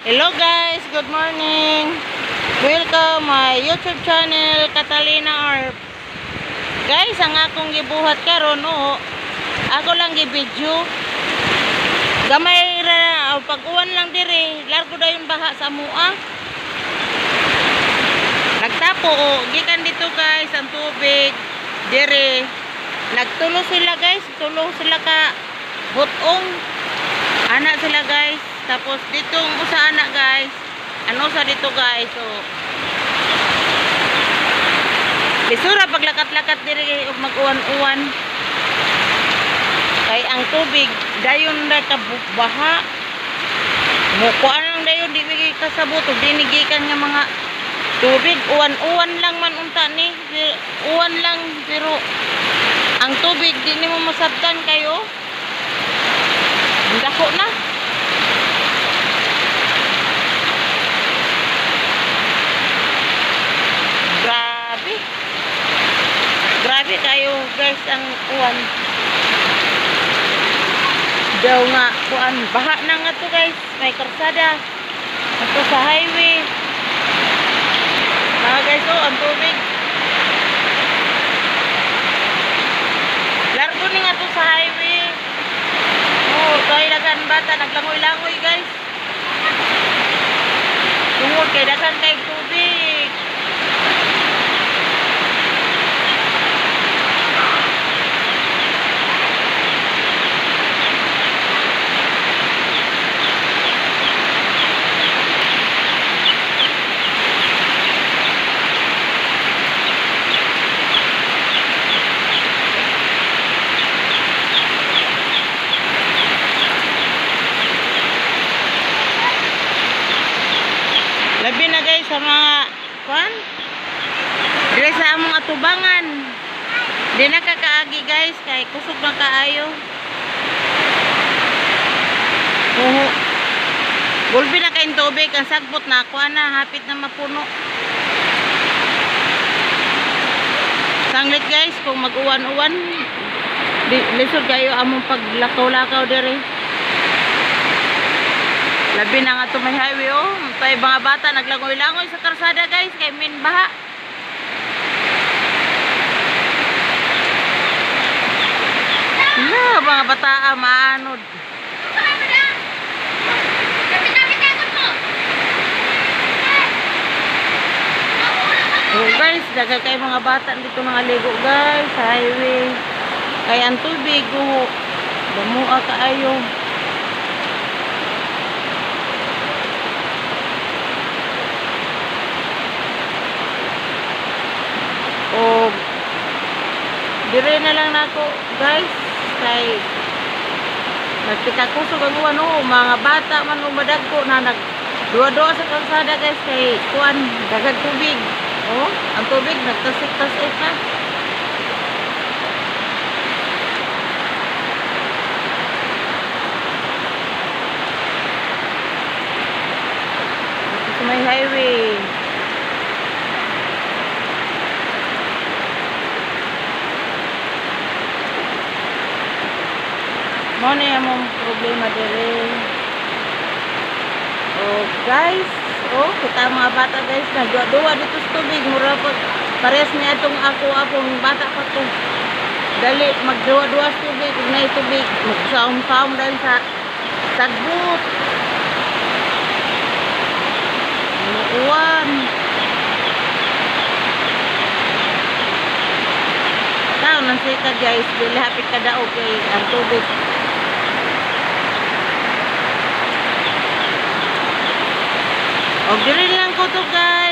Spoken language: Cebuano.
Hello guys, good morning. Welcome my YouTube channel, Catalina Arp. Guys, ang akong gibuhat karon, oh, ako lang gi-video. Gamay ra oh, pag-uwan lang dire, largo dayon baha sa mua. Nagtapo oh, gikan dito guys ang tubig dire. Nagtulo sila guys, tulo sila ka butong. Ana sila guys. Tapos dito ang usa ana guys. Ano sa dito guys? So lisura paglakat-lakat diri ug mag-uwan-uwan. Kay ang tubig dayon na ka baha. Mukuan lang dayon, di bigay kasabot ug di gikan nga mga tubig, uwan-uwan lang man unta ni. Uwan lang pero ang tubig di nimo masabtan kayo. Dako na. Grabe. Grabe kayo guys ang uwan. Daw nga kuan baha na nga to guys, may karsada. Ato sa highway. Mga guys, oh, ang tubig. Largo ni nga to sa highway. Oh, kay daghan bata naglangoy-langoy guys. Tungod kay daghan kay tubig. Labi na guys sa mga kuan. Dire sa among atubangan. Di na kakaagi guys kay kusog na kaayo. Uho. Gulpi na kayong tubig, ang sagbot na kuan na hapit na mapuno. Sanglit guys kung mag-uwan-uwan, lisod kayo among paglakaw-lakaw dire. Labi na nga to may highway oh. Tay mga bata naglangoy-langoy sa karsada guys kay min baha. Na mga bata maanod. Oh guys, daghan kay mga bata dito mga ligo guys sa highway. Kay ang tubig oh, damua kaayo. O dire na lang nako guys kay nagpikakusog ang uwan oh, mga bata man o madagko na nag duwa-duwa sa kalsada guys kay kuan daghang tubig. Oh, ang tubig nagtasik-tasik na. Dito sa may highway. Mo na among problema dire. Oh guys, oh kita mga bata guys nagduwa-duwa dito sa tubig, mura pag parehas niya atong ako akong bata pa to. Dali magduwa-duwa sa tubig ug naay tubig, magsaom-saom dahil sa sagbot. Uwan. Tao nang sika guys, dili hapit ka daog kay ang tubig. Og diri lang ko to guys.